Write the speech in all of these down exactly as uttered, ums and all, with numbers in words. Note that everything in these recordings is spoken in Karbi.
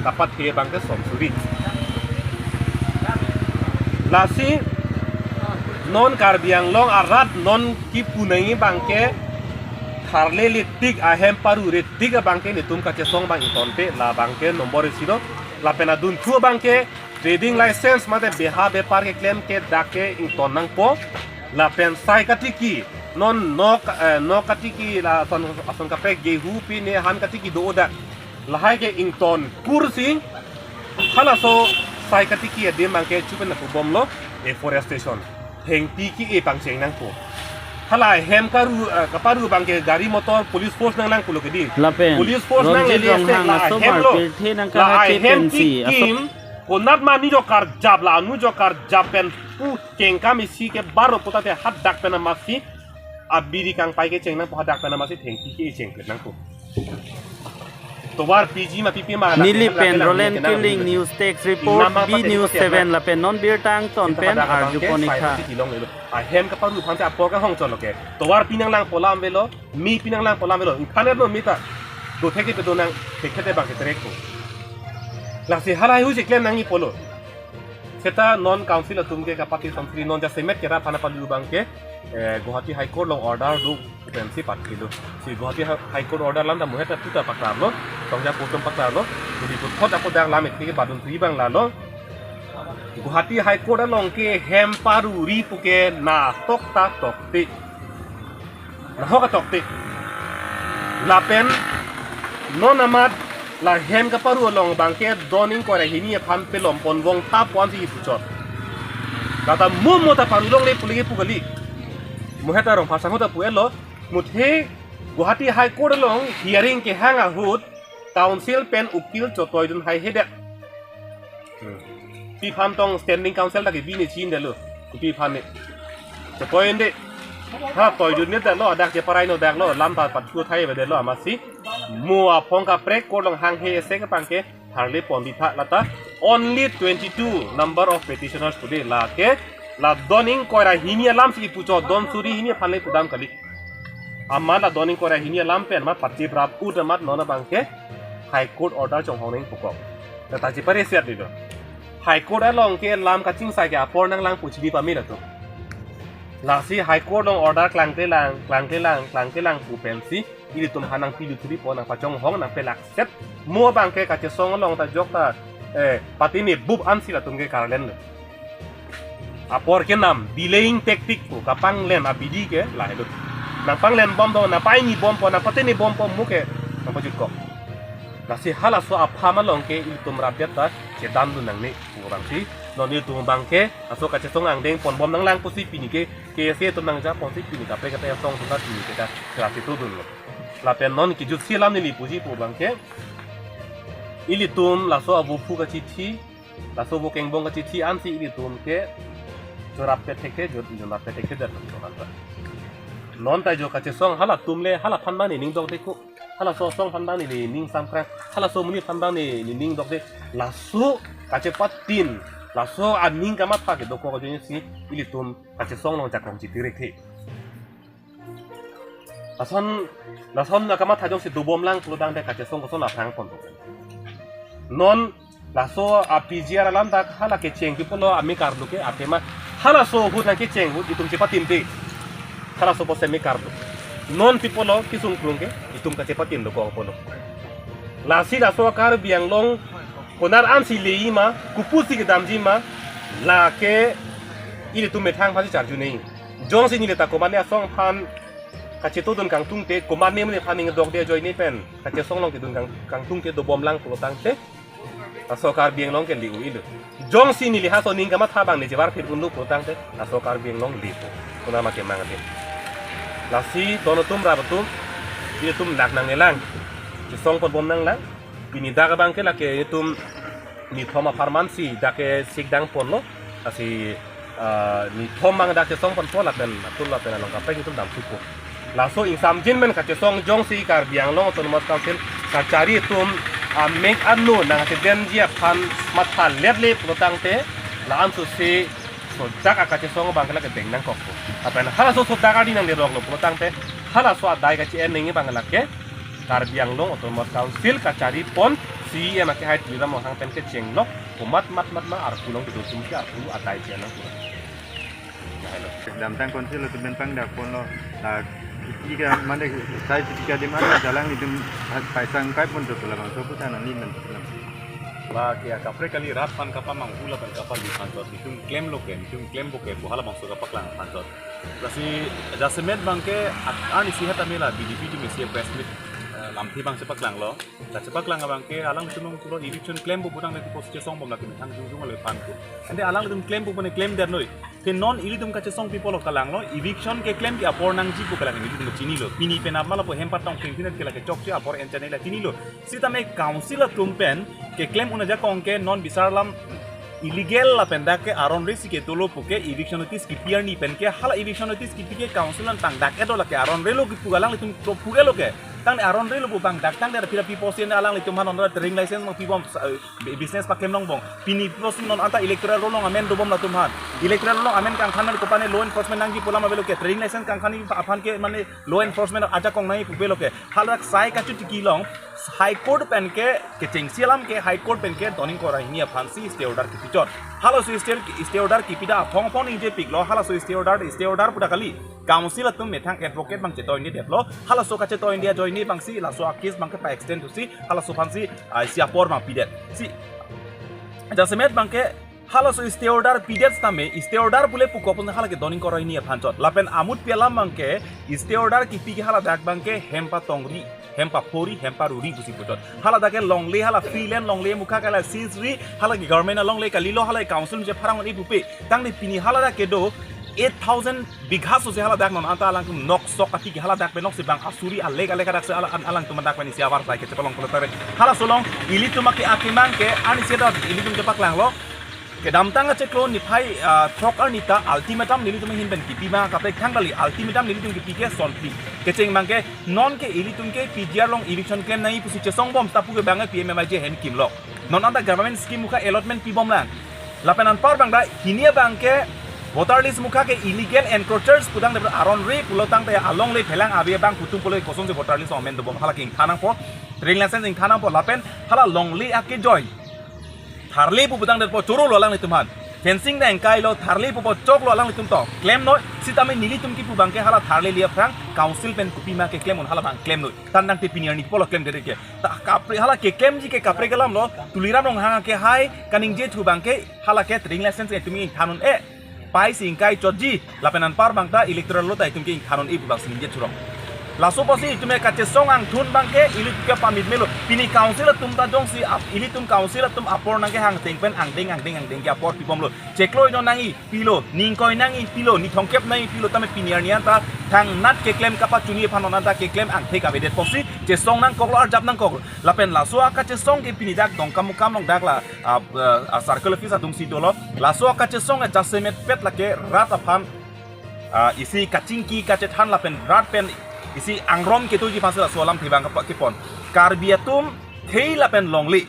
kapathe abangke som suri. Lasi non Karbi Anglong arat non kipu nangji abangke tharle le tik, ahem paru re tik abangke netum kachesong abang ingtonte, la abangke nombor isi lo. Lapen adunthu abangke trading license mate beha bepar keklem ke dak ke ington nangpo. Lapen sai katiki, non nok, eh, nok katiki lason, ason kaprek gehu pi ne han katiki do dak, lahai ke ington kursi. Halaso sai katiki adim abangke chupen na pubom lo, afforestation. Thengpi ke-e pangcheng nangpo. Hala hem karu, eh, kaparu abangke gari motor police force nanglang pulo kedi. Lapen police force nang Ronjit lele Ronghang sek la asomar hem lo. Pirthe nang la kahache hem pensi, aso- kim, konat ma ni jo karjap la, anu jo karjap pen pu chengkam isi ke baro puta te hadak pen amasi abiri kangpai kecheng nangpo, hadak pen amasi thengpi ke-e chengpet nangpo. Tovar piji ma pipi ma la neli ke pen la Roland ke nang Killing, ke News Desk Report, inam ma B pate News ke seven, na lapen non birta angton pen hadak arju abangke konik sai ha. Pati tilong lelo. Ahem kaparu aphan si apor kahong cholo ke. Tovar pi nanglang polam avelo, mi pi nanglang polam avelo. Ingkhan erlo mi ta. Do theke pe do nang, theke te abangke terek ko. Lasi halahai husi klem nangji pulo. Seta non council atum ke kapathe som suri, non jasemet ke ra phana palu abangke, eh, Guwahati High Court along order do pensi pathilo. Si Guwahati Hi-, High Court order alam ta muhet ta tuta paklarlo, tongja putum paklarlo, jadi puthot ako dak lam eke badun tui abang lalo. Guwahati High Court along ke hem paru ri puke na tok ta tokte. Nahok atokte. Lapen non amat la hem kaparu along abangke don ingkoi ra hini aphan pelom pon vong ta pon si ipuchot. Lata mo mo ta paru longle pule pu kali. Muhet arong phasang ho ta pu-etlo. Muthe Guwahati High Court along hearing kehang ahut council pen ukil chotoi dun haihedet. Hmm. Pi aphan tong standing council ta kebi ne chin detlo. Pi aphan ne. Chotoi un-e. Ha, toidun ne detlo, dak cheparai no daklo, lam ta pathu thai ve detlo, amasi. Mo aphong kaprek court along hanghe ese ke abangke tharle pon di tha lata. Only twenty-two number of petitioners today lake. La don ingkoi ra hini alam si ipuchot, don suri hini aphan le pudam kali. Amat la don ingkoi ra hini alam pen amat pati prap ut amat non abangke High Court order chonghong neng pukok. Lata chepare siat ni do. High Court along ke lam kachingsai ke apor nanglang pu chini pame latum. Lasi High Court along order klangklelang, klangklelang, klangklelang pu pensi ilitum aphan nangpilu thuri po, nangpachonghong, nangpelakset. Mo abangke kachesong along ta jok ta, eh, pati ne bup ansi latum ke karlen lo. Apor kenam, delaying tactic pu kapanglen abidi ke lahelo. Nangpanglen bom do, nangpaini bom po, nangpatini bom po, mo ke nangpajutkok. Lasi halaso aphan along ke ilitum rapdet ta chedan dun nangne pu abangsi. Non ilitum abangke laso kachesong angdeng pon bom nanglang pusi pini ke, K S A atum nangja ponsi pini kaprek kaprek asong atum ta pini ke ta kerasi tu dunlo. Lapen non kejutsi alam neli puji pu abangke, ilitum laso abu phu kachithi, laso vo kengbong kachithi ansi ilitum ke chorap pethek ke, jor injon rap pethek ke, jor injon rap. Non ta jo kachesong halatum le, hala aphan abang ne ning dokde ko, halaso asong aphan abang ne ning samkrang, halaso amonit aphan abang ne ning dokde, laso kachepatin, laso aning kamatha ke dokok ajoine si ilitum kachesong along jakong chitirik the. Lason, lason akamatha jongsi dobomlang pulotangte kachesong koson aphrang pon. Non laso a P G R alam dak hala kecheng pi pulo, amei karlu ke atema halaso ahut nangkecheng ahut itum chepatin te. Halaso apotsi amei karlu. Non pi pulo kisung krung ke itum kachepatin dokok pulo. Lasi laso Karbi Anglong konat ansi leji ma, kopusi kedamji ma, lake ilitum methang aphansi charju nangji. Jongsi neli ta komatne asong aphan kachetodun kangtungte, komatne amonit aphan ning dokde ajoine pen kachesong along kedun kang, kangtungte dobomlang pulotangte, laso Karbi Anglong ke le-o-ilo. Jongsi neli halaso aning kamatha abang ne chevar phir unlo pulotangte, laso Karbi Anglong lepo. Konat ma kemang ate. Lasi don atum rap atum, ilitum lak nangnelang, chesong pon bom nanglang. Pini dak abangke lake itum nithom apharman si dak ke sikdang ponlo, lasi, ah, nithom abang dak chesong ponpo lapen atul lapen along kaprek itum dam supo. Laso ingsamjin pen kachesong jongsi Karbi Anglong Autonomous Council kachari atum amek anu nangchedenji aphan matha letle pulotangte, la-an susi sodak akachesong abangke lake deng nangkokpo. Lapen halaso sodak arni nangleroklo pulotangte, halaso adai kachi-en nangji abang lake Karbi Anglong Autonomous Council kachari pon Si anak ke hai Tuliram Ronghang pen kecheng nok, komat mat mat ma arpu long kedo sum ke arpu adai ke anak pura. Nah, hello. Damtang council atum pen pangdak ponlo, la ketika mane sai ketika di mana jalan itu paisang kai pon tu labangso putan ani men tu. La ke kaprek kali rat pan kapamanghu lapen kapali pan tu itum klemlo ke, itum klempo ke, bo halabangso kapaklang pan tu. Lasi jasemet abangke ak-, arnisi hat amela B J P atum isi press meet, eh, lamthe abang chepaklanglo. Kachepaklang abangke alanglitum pulo eviction klempo putang le pos chesong bom lake methang jungjung ale pan ko. Ante alanglitum klempo pune klemdet noi. Te non ilitum kachesong people of kalanglo, eviction keklem ke apor nangji pu kalang ilitum chinilo. Pini penap ma lapu hempa tong kengkhinet ke lake chokche apor enchane la chinilo. Sitame council atum pen keklem un ajakong ke non bisar alam illegal lapen dak ke aron re si kedolo puke eviction notice kipi arni pen ke hala eviction notice kipi ke council an tangdak edo lake aron relo kipu alanglitum to pugelo ke. Tangte aron relo pu bangdak tangte aphi aphi posi ne alanglitum han onra trading license abang pibom sa-, eh, business paklem longbom. Pini posi non anta electoral roll along amen dobom latum han. Electoral roll along amen kangkhan kopane law enforcement nangji pu alam avelo ke trading license kangkhan aphan ke mane law enforcement ajakong nangji pu avelo ke. Halak sai kachotiki along High Court pen ke kechengsi alam ke High Court pen ke doning kora hini aphansi stay order kipichot. Halaso stay, stay order kipida aphong aphong ningjepiklo, halaso stay order, stay order puta kali. Council atum methang advocate abang chetoini detlo, halaso kachetoini ajoine abangsi laso a-case abangke pa-extend thusi, halaso aphansi, ah, isi apor abang pidet. Si, jasemet abangke halaso stay order pidet tame, stay order pule puko pun halake doning kora hini aphan chot. Lapen amut pi alam abangke, stay order kipi ke haladak abangke hempa tongri, hempa phori, hempa ruri pusi puchot. Haladak ke longle, hala free land longle mukha kala sisri, halake government alongle kalilo, halake council je pharang ni pupe. Tangte pini haladak kedo eight thousand bigha so se haladak non anta alangtum nok sok ati ke haladak penok si bang asuri alek alek adak se ala-, an-, alangtum dak pen isi avar sai kechepalong polo tare. Halaso along ilitum ake akemang ke arnisi ta ilitum chepaklanglo. Kedamtang achiklo niphai, ah, throk arni ta ultimatum nelitum ahin pen kipi ma kaprek thang kali ultimatum nelitum kipi ke sonphli. Kecheng abangke non ke ilitum ke P G R along eviction klem nangji pusi chesong bom ta puke abangke P M M I G ahem kimlo. Non anta government scheme mukha allotment pibom lang. Lapen anpar abang ta hini abangke voter list mukha ke illegal encroachers putang de aron re pulo tangte alongle phelang ave abang putum pulo kosonsi voter list amen dobom halake ingthan nangpo. Trading license ingthan nangpo lapen hala longle akejoi tharle pu putang detpo chorolo alanglitum han. Fencing ta engkailo tharle pupo choklo alanglitum to. Klemnoi sitame nelitum kipu abangke hala tharle li aphrang council pen kopi ma keklem un hala abang klemnoi. Tangte pini arni pulo klemdet ke. Ta kaprek hala keklemji ke kaprek alamlo. Tuliram Ronghang ke hai kaningje thu abangke halake trading license ke tumi ingthan un-e. Paisi ingkai chotji, lapen anpar abang ta electoral roll ta itum ke ingthan un-e pu abangsi ningje thurong. Laso apotsi itum ke kachesong angthun abangke ilitum ke pamit melo. Pini council atum ta jongsi ap-, ilitum council atum apor nangkehang ateng pen angdeng angdeng angdeng ke apor pibomlo. Chiklo ino nangji pilo, ningkoi nangji pilo, ni thomkep nangji pilo tame pini arni anta thangnat keklem kapachuni aphan non anta keklem angthek avedet apotsi chesong nangkoklo arjap nangkoklo. Lapen laso akachesong ke pini dak Dongkamukam along dak la, ah, ah, circle office adungsi dolo. Laso akachesong ke jasemetpet lake rat aphan, ah, isi kachingki kachethan lapen rat pen isi angrom kedoji aphansi laso alamthe abang kapa-, kepon. Karbi atum khei lapen longle.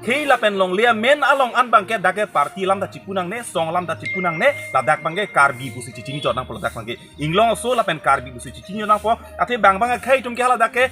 Khei lapen longle amen along an abangke dak ke party alam ta chipu nangne, song alam ta chipu nangne, ladak abangke Karbi pusi chichini chot nangpo ladak abangke. Inglong aso lapen Karbi pusi chichini chot nangpo. Athe bang bang akhei atum ke haladak ke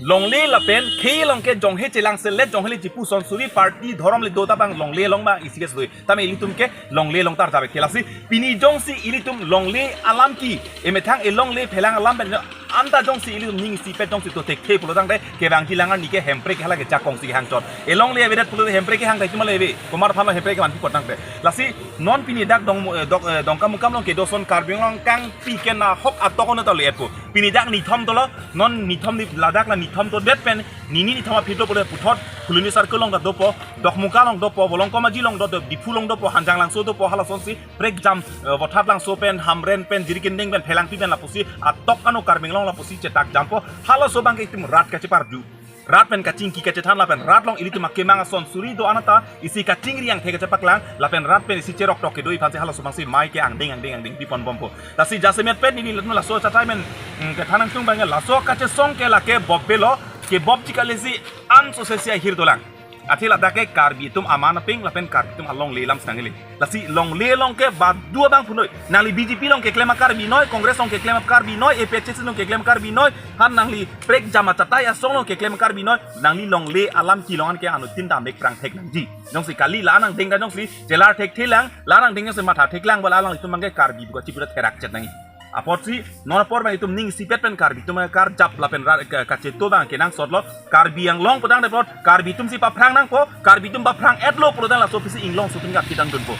longle lapen khei along ke jonghe chelang selet jonghe le chipu son suri party dhorom le do ta abang longle along abang isi ke sui. Tame ilitum ke longle along tar jabe ke lasi. Pini jongsi ilitum longle alam ke emethang elongle phelang alam pen anta jongsi ilitum ning isipet jongsi to thekthe pulo tangte kevangji lang arni ke Hemprek halake jakong si hangchot. Elongle avedet pulo Hemprek kehang ta itum ale ave. Komat aphanlo Hemprek kevan pi kot nangte. Lasi non pini dak Dong, eh, Dok, eh, Dongkamukam along kedo ason Karbi Anglong kangpi ke nahok atok ono ta le-etpo. Pini dak nithom dolo, non nithom ni ladak la nithom dodet pen, nini nithom aphi dopo le puthot, Phuloni circle along ta dopo, Dokmoka along dopo, Volongkom Aji along dopo, Diphu along dopo, Hanjanglangso dopo, halasonsi, prekjam, eh, Vothatlangso pen, Hamren pen, Jirikinding pen, Phelangpi pen lapusi, atok ano Karbi Anglong lapusi chetak jampo, halaso abangke itum rat kacheparju. Rat pen kachingki kachethan lapen rat along ilitum akemang ason suri do anat ta isi kachingri angthek kachepaklang lapen rat pen isi cherok tok kedo aphansi halaso abangsi mai ke angdeng angdeng angdeng pipon bompo. Lasi jasemetpet neli latum laso achatai men, mm, kethan nangtung abang laso kachesong ke lake bobbe lo kebobji kali si an so sesi ahir dolang. Athe ladak ke Karbi atum aman apeng lapen Karbi atum alongle alam si nangle. Lasi longle along ke badu abang punoi. Nangli B J P along keklem a-Karbi noi, Congress along keklem a-Karbi noi, A P H L C along keklem a-Karbi noi, han nangli prekjam achatai asong along keklem a-Karbi noi, nangli longle alam kelong an ke anuttin ta mek prang thek nangji. Jongsi kali la nang dengka jongsi chelar thekthelang, la nang dengka jongsi matha theklang, bala alanglitum abang ke Karbi buka chiputa therak chet nangji. Apotsi non apor abang itum ning isipet pen Karbi atum karjap lapen ra-, ka-, kacheto abang kenangsotlo. Karbi Anglong putangte plot Karbi atum si paphrang nangpo, Karbi atum paphrang-etlo pulotangte laso aphi si inglongso atum ke aphi tangdunpo.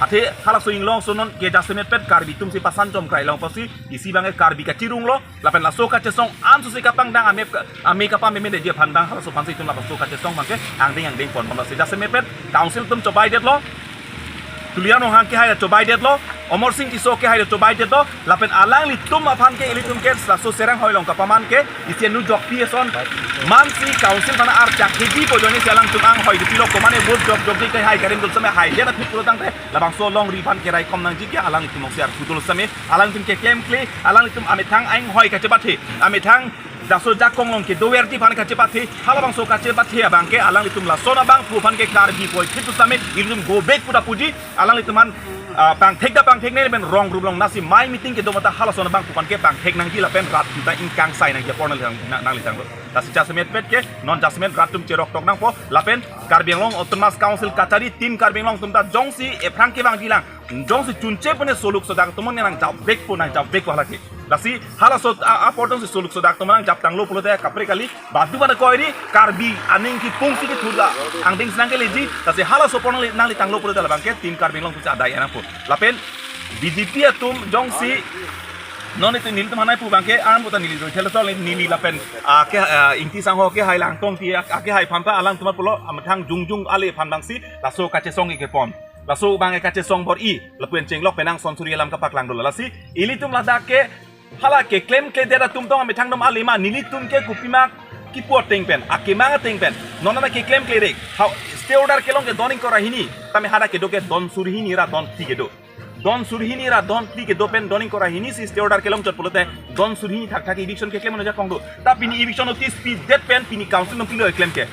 Athe halaso inglongso non ke jasemet pet Karbi atum si pasan chom krai long apotsi isi abang ke Karbi kachirunglo, lapen laso kachesong anso si kapangdang ame ka-, ame kapameme detji aphan abang halaso aphan si itum laso kachesong abang ke angdeng angdeng ponbom. Lasi jasemet pet Council atum chobaidetlo. Tuliram Ronghang kehai ta chobaidetlo, Amarsing Tisso kehai ta chobaidetlo, lapen alanglitum aphan ke ilitum ke laso Serang Hoi along kapaman ke isi anu jokpi ason mansi Council aphan archak kejipo ajoine si alangtum anghoi dipilo, komane vote jok jokji kehai karim dul same haidet aphi pulotangte labangso alongri aphan keraikom nangji ke alanglitum along si arpu dul same, alanglitum keklemkle, alanglitum amethang anghoi kachepathe, amethang jaso jakong along kedoverji aphan kachepathe, halabangso kachepathe abang ke alanglitum lason abangphu aphan ke Karbi poi khitu same ilitum go back puta puji, alanglitum aphan, ah, pangthek ta pangthek nangji lapen rong rup along nasi mai meeting kedo mata halason abangphu aphan ke pangthek nangji lapen rat atum ta ingkang sai nangji apor nangli tang, na-, nangli tanglo. Lasi jasemet pet ke non jasemet rat atum cherok tok nangpo lapen Karbi Anglong Autonomous Council kachari team Karbi Anglong atum ta jongsi ephrang kevangjilang, jongsi chunche pune soluk sodak atum nang jap back po, nang jap back po halake. Lasi halaso a-, apor jongsi soluk sodak atum nang jap tanglo pulote kaprek kali, badu mana koiri Karbi aning kipung si kithurda angdeng si nangkeleji, lasi halaso apor nangli, nangli tanglo pulote labang ke team Karbi Anglong atum si adai nangpo. Lapen B J P atum jongsi non itum nelitum hanai pu abang ke ang puta neli joithe laso neli lapen, ah, ke, ah, Ingti Sangho kehai Langtong Ingti, ah, kehai aphan ta alangtum pulo amethang jongjong ale aphan abang si laso kachesong kepon. Laso abang ke kachesong bor-i, lapen chenglok penang son suri alam kapaklang dolo. Lasi ilitum ladak ke hala keklemkledet atum tong amethang dom alima, nelitum ke kopima kipu ateng pen, akemang ateng pen non ana keklemkle rek. Hau, stay order kelong ke don ingkoi ra hini, tame hadak kedo ke don suri hini ra don phli kedo. Don suri hini ra don phli kedo pen don ingkoi ra hini si stay order kelong chot pulote don suri hini thakthak eviction keklem ano jakong do. Ta pini eviction notice pidet pen pini Council nung pilo eklem ke.